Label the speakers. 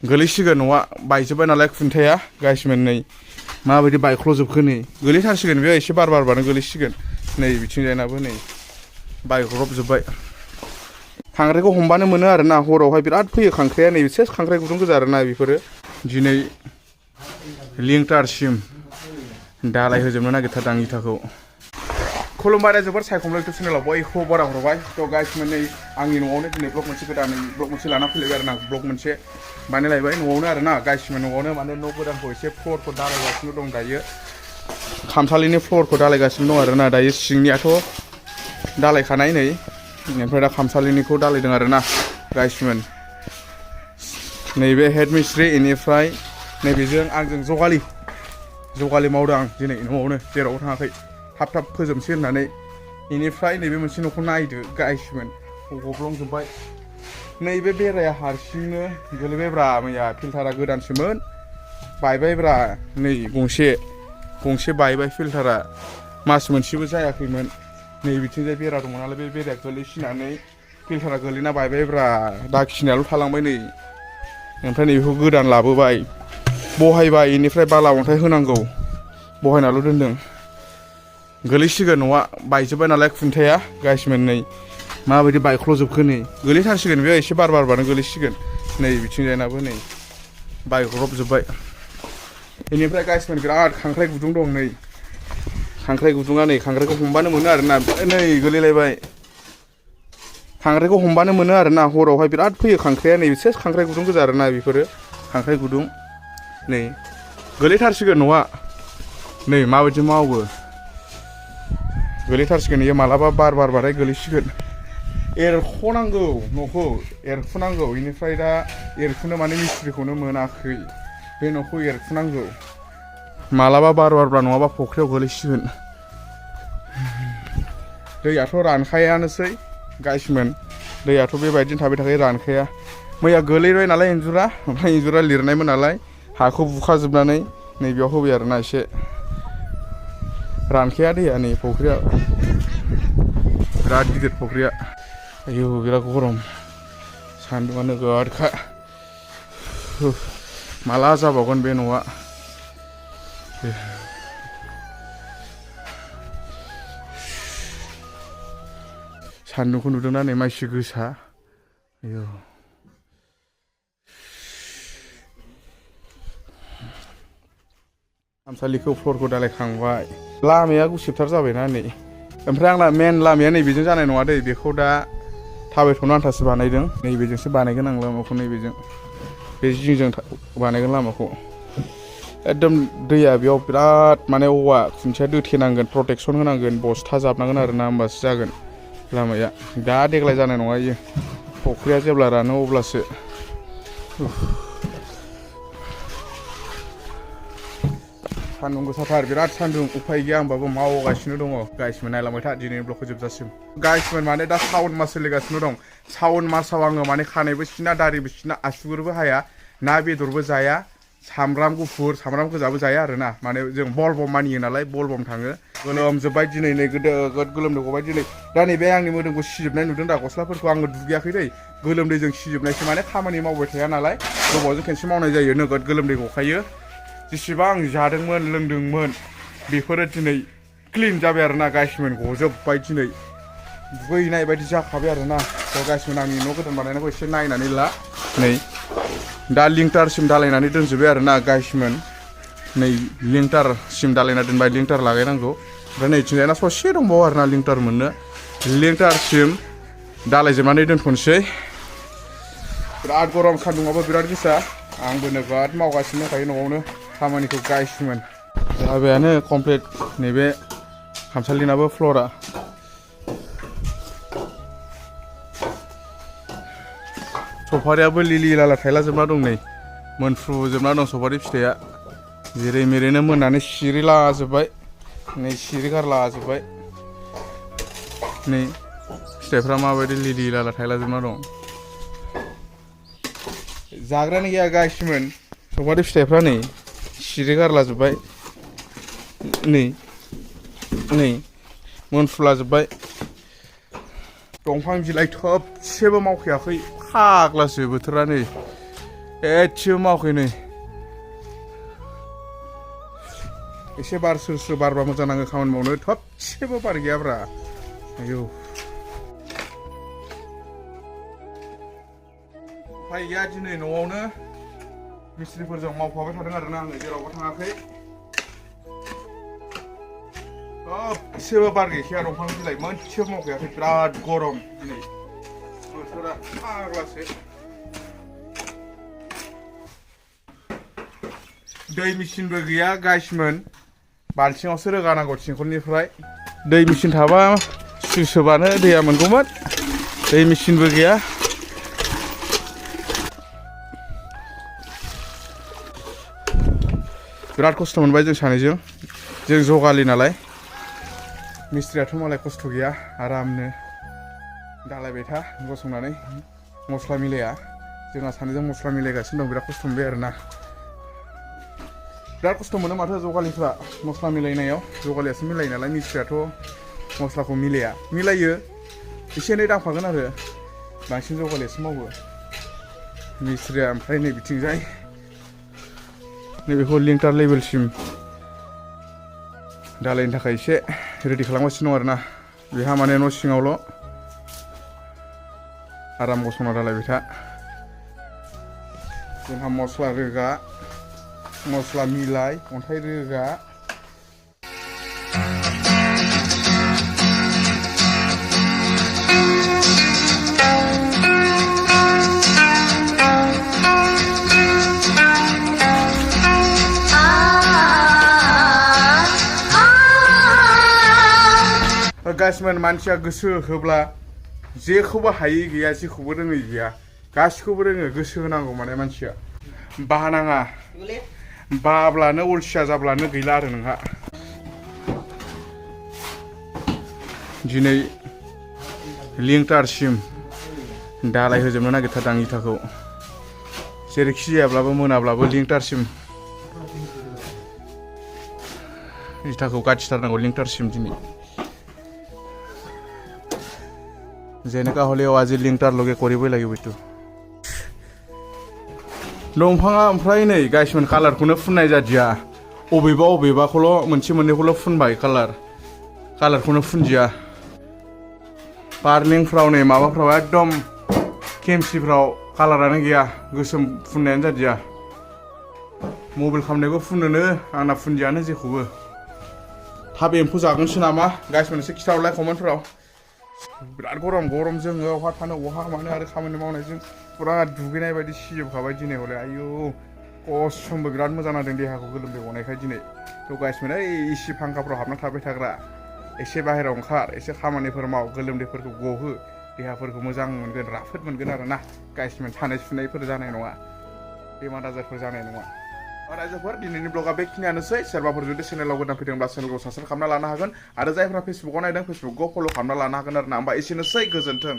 Speaker 1: गोलैसिगोन न'आ बायजोब्बाय नालाय खुन्थाया गाइसमोन नै माबायदि बायख्ल'जोबखो नै गोलैथारसिगोन बेयो एसे बार बारबानो गोलैसिगोन नै बिथिंजायनाबो नै बायख्ल'जोब्बाय खांख्राइखौ हमबानो मोनो आरोना हरावहाय बिराद फैयो खांख्राइया नै एसे खांख्राइ गुदुं गोजा आरोना बेफोरो दिनै लिंटारसिम दालाय होजोबनो नागिरथारदां इथाखौ खुलुमबाय रायजोफोर सायखं इउटुब चेनेलाव बयखौबो बराय हरबाय थ' गाइसमोन नै आंनि न'आवनो दिनै ब्लग मोनसे गोदानै ब्लग मोनसे लाना फैलायबाय आरोना ब्लग मोनसे बानायलायबाय न'आवनो आरोना गाइसमोन न'आवनो माने न' गोदानखौ एसे फ्लरखौ दालायगासिनो दं दायो खामसालिनि फ्लरखौ दालायगासिनो दं आरोना दायो सिंनियाथ' दालायखानाय नै ओमफ्राय दा खामसालिनिखौ दालायदों आरोना गाइसमोन नैबे हेड मिस्ट्रि इनिफ्राय नैबेजों आंजों जगालि मावदों आं दिनै न'आवनो जेरावबो थाङाखै थाब थाब फोजोबसै होननानै इनिफ्राय नैबे मोनसे न'खौ नायदो गाइसमोन गब्लंजोब्बाय नैबे बेराया हारसिंनो गोलैबायब्रा मैया फिल्टारा गोदानसोमोन बायबायब्रा नै गंसे बायबाय फिल्टारा मास मोनसेबो जायाखैमोन नै बिथिंजाय बेरा दङ नालाय बे बेराया गोलैसिनानै फिल्टारा गोलैना बायबायब्रा दाखिनायाल' थालांबाय नै ओमफ्राय नैबेखौ गोदान लाबोबाय बहायबाय इनिफ्राय बाला अन्थाइ होनांगौ बहायनाल' दोनदों गोलैसिगोन न'आ बायजोब्बाय नालाय खुन्थाया गाइसमोन नै माबायदि बायख्ल'जोबखो नै गोलैथारसिगोन बेयो एसे बार बारबानो गोलैसिगोन नै बिथिंजायनाबो नै बायख्ल'जोब्बाय बेनिफ्राय गाइसमोन बिराद खांख्राइ गुदुं दं नै खांख्राइ गुदुङा नै खांख्राइखौ हमबानो मोनो आरोना नै गोलैलायबाय खांख्राइखौ हमबानो मोनो आरोना हरावहाय बिराद फैयो खांख्राइया नै एसे खांख्राइ गुदुं गोजा आरोना बेफोरो खांख्राइ गुदुं नै गोलैथारसिगोन न'आ नै माबायदि मावो गोलैथारसिगोन इयो मालाबा बार बारबाथाय गोलैसिगोन एरख'नांगौ न'खौ एरख'नांगौ इनिफ्राय दा एरख'नो माने मिस्ट्रिखौनो मोनाखै बे न'खौ एरख'नांगौ मालाबा बार बारब्ला नङाबा फख्रियाव गोलैसिगोन दैयाथ' रानखायानोसै गाइसमोन दैयाथ' बेबायदिनो थाबाय थाखायो रानखाया मैया गोलैबाय नालाय इन्जुरा ओमफ्राय इन्जुरा लिरनायमोन नालाय हाखौ बुखाजोबनानै नैबेयाव होबाय आरोना एसे रानखाया दैया नै फख्रिया बिराद गिदिर फख्रिया आयौ बिराद गरम सान्दुङा नोगोदखा माला जाबावगोन बे न'आ सान्दुंखौ नुदोंना नै माइसि गोसा आयौ खामसालिखौ फ्लरखौ दालायखांबाय लामाया गुसेबथार जाबायना नै ओमफ्राय आंना मेन लामाया नैबेजों जानाय नङा दै बेखौ दा थाबायथ'नो आन्थासो बानायदों नैबेजोंसो बानायगोन आं लामाखौ नैबेजों बे जिंजों बानायगोन लामाखौ एकदम दैया बेयाव बिराद माने औवा खुन्थिया दोथेनांगोन प्रटेकसन होनांगोन बस्था जाबनांगोन आरोना होमबासो जागोन लामाया दा देग्लाय जानाय नङा इयो फख्रिया जेब्ला रानो अब्लासो सान्दुं गोसाथार बिराद सान्दुं उफाय गैया होमबाबो मावगासिनो दङ गाइसमोन नायलांबाय था दिनैनि ब्लगखौ जोबजासिम गाइसमोन माने दा सावन मास सोलिगासिनो दं सावन मासाव आङो माने खानायबो सिना दारिबो सिना आसुगुरबो हाया ना बेदरबो जाया सामब्राम गुफुर सामब्राम गोजाबो जाया आरोना माने जों बलबम मानियो नालाय बलबम थाङो गोलोमजोब्बाय दिनै नै गोदोद गोलोमदै गबाय दिनै दा नैबे आंनि मोदोमखौ सिजोबनाय नुदों दा गस्लाफोरखौ आङो दुगैयाखै दै गोलोमदैजों सिजोबनायसो माने खामानि मावबाय थाया नालाय गोबावजों खेनसे मावनाय जायो नोगोद गोलोमदै गखायो जेसेबां जादोंमोन लोंदोंमोन बेफोरो दिनै क्लिन जाबाय आरोना गाइसमोन गजोब्बाय दिनै दुगैनाय बायदि जाखाबाय आरोना थ' गाइसमोन आंनि न' गोदान बानायनायखौ एसे नायनानै ला नै दा लिंटारसिम दालायनानै दोनजोब्बाय आरोना गाइसमोन नै लिंटारसिम दालायना दोनबाय लिंटार लागायनांगौ ओमफ्राय नैथिंजायना ससे दंबावो आरोना लिंटार मोननो लिंटारसिम दालायजोबनानै दोनथ'नोसै बिराद गरम सान्दुङाबो बिराद गोसा आंबो नोगोद मावगासिनो दंखायो न'आवनो खामानिखौ गाइसमोन जाबायानो कमप्लिट नैबे खामसालिनाबो फ्लरा सफारियाबो लिलि लाला थायलाजोबना दं नै मोनफ्रुजोबना दं सफारि फिथाइया जेरै मेरैनो मोननानै सिरिलाजोब्बाय नै सिरि गारलाजोब्बाय नै फिथाइफ्रा माबायदि लिलि लाला थायलाजोबना दं जाग्रायानो गैया गाइसमोन सफारि फिथाइफ्रा नै सिरि गारलाजोब्बाय नै मोनफ्रुलाजोब्बाय दंफां बिलाइ थोबसेबो मावखायाखै फाग्लासो बोथोरा नै एसेबो मावाखै नै एसे बार स्रो बारबा मोजां नाङो खामानि मावनो थबसेबो बार गैयाब्रा आयौ उफाय गैया दिनै न'आवनो मिस्ट्रिफोरजों मावफाबाय थादों आरोना आङो जेरावबो थाङाखै थबसेबो बार गैखाया दंफां बिलाइ मोनसेबो मावखायाखै बिराद गरम दिनै बोथोरा फाग्लासो दै मेचिनबो गैया गाइसमोन बाल्थिङावसो रोगानांगौ थिंखलनिफ्राय दै मेचिन थाबा सुइस होबानो दैया मोनगौमोन दै मेचिनबो गैया बिराद खस्थ' मोनबाय जों सानैजों जों जगालि नालाय मिस्ट्रियाथ' मालाय खस्थ' गैया आरामनो दालायबाय था गसंनानै मस्ला मिलाया जोंहा सानैजों मस्ला मिलायगासिनो दं बिराद खस्थ' मोनबाय आरोना बिराद खस्थ' मोनो माथो जगालिफ्रा मस्ला मिलायनायाव जगालियासो मिलायो नालाय मिस्ट्रियाथ' मस्लाखौ मिलायो एसे एनै दांफागोन आरो बांसिन जगालियासो मावो मिस्ट्रिया ओमफ्राय नै बिथिंजाय नैबेखौ लिंटार लेभेलसिम दालायनो थाखाय एसे रेडि खालामगासिनो दं आरोना बेहा माने न' सिङावल' आराम गसंना दालायबाय था जोंहा मस्ला रोगा मस्ला मिलाय अन्थाइ रोगा गाइसमोन मानसिया गोसो होब्ला जेखौबो हायै गैया जेखौबो रोङै गैया गासिखौबो रोङो गोसो होनांगौ माने मानसिया बानाङा बाब्लानो अलसिया जाब्लानो गैला आरो नोंहा दिनै लिंटारसिम दालाय होजोबनो नागिरथारदां इथाखौ जेरैखि जायाब्लाबो मोनाब्लाबो लिंटारसिम इथाखौ गाथिथारनांगौ लिंटारसिम दिनै যেনেকা হলেও আজি লিংটার লগে করিবই লাগিব এটু দंफाङा ओमफ्राय नै गाइसमोन कालारखौनो फुननाय जादिया अबेबाखौल' मोनसे मोननैखौल' फुनबाय कालारखौनो फुनदिया पार्लिंफ्राव नै माबाफ्राव एकदम केमसिफ्राव कालारानो गैया गोसोम फुननायानो जादिया मबाइल खामनायखौ फुनोनो आंना फुनदियानो जेखौबो थाब एम्फौ जागोनसो नामा गाइसमोन एसे खिथाहरलाय कमेन्टफोराव बिराद गरम जोङो अहा थानो अहा मानो आरो खामानि मावनायजों पुरा दुगैनाय बायदि सिजोबखाबाय दिनै हले आयौ कसमबो बिराद मोजां नांदों देहाखौ गोलोमदै गनायखाय दिनै थ' गाइसमोन ओइ एसि फांखाफ्राव हाबना थाबाय थाग्रा एसे बाहेरायाव ओंखार एसे खामानिफोर माव गोलोमदैफोरखौ गहो देहाफोरखौ मोजां मोनगोन राफोद मोनगोन आरोना गाइसमोन सानाय सुनायफोर जानाय नङा बेमार आजारफोर जानाय नङा रायजोफोर दिनैनि ब्लगा बेखिनियानोसै सोरबाफोर जुदि चेनेलाव गोदान फैदोंब्ला चेनेलखौ साबस्क्राइब खालामना लानो हागोन आरो जायफ्रा फेसबुकाव नायदों फेसबुकखौ फल' खालामना लानो हागोन आरो ना होमबा एसेनोसै गोजोन्थों।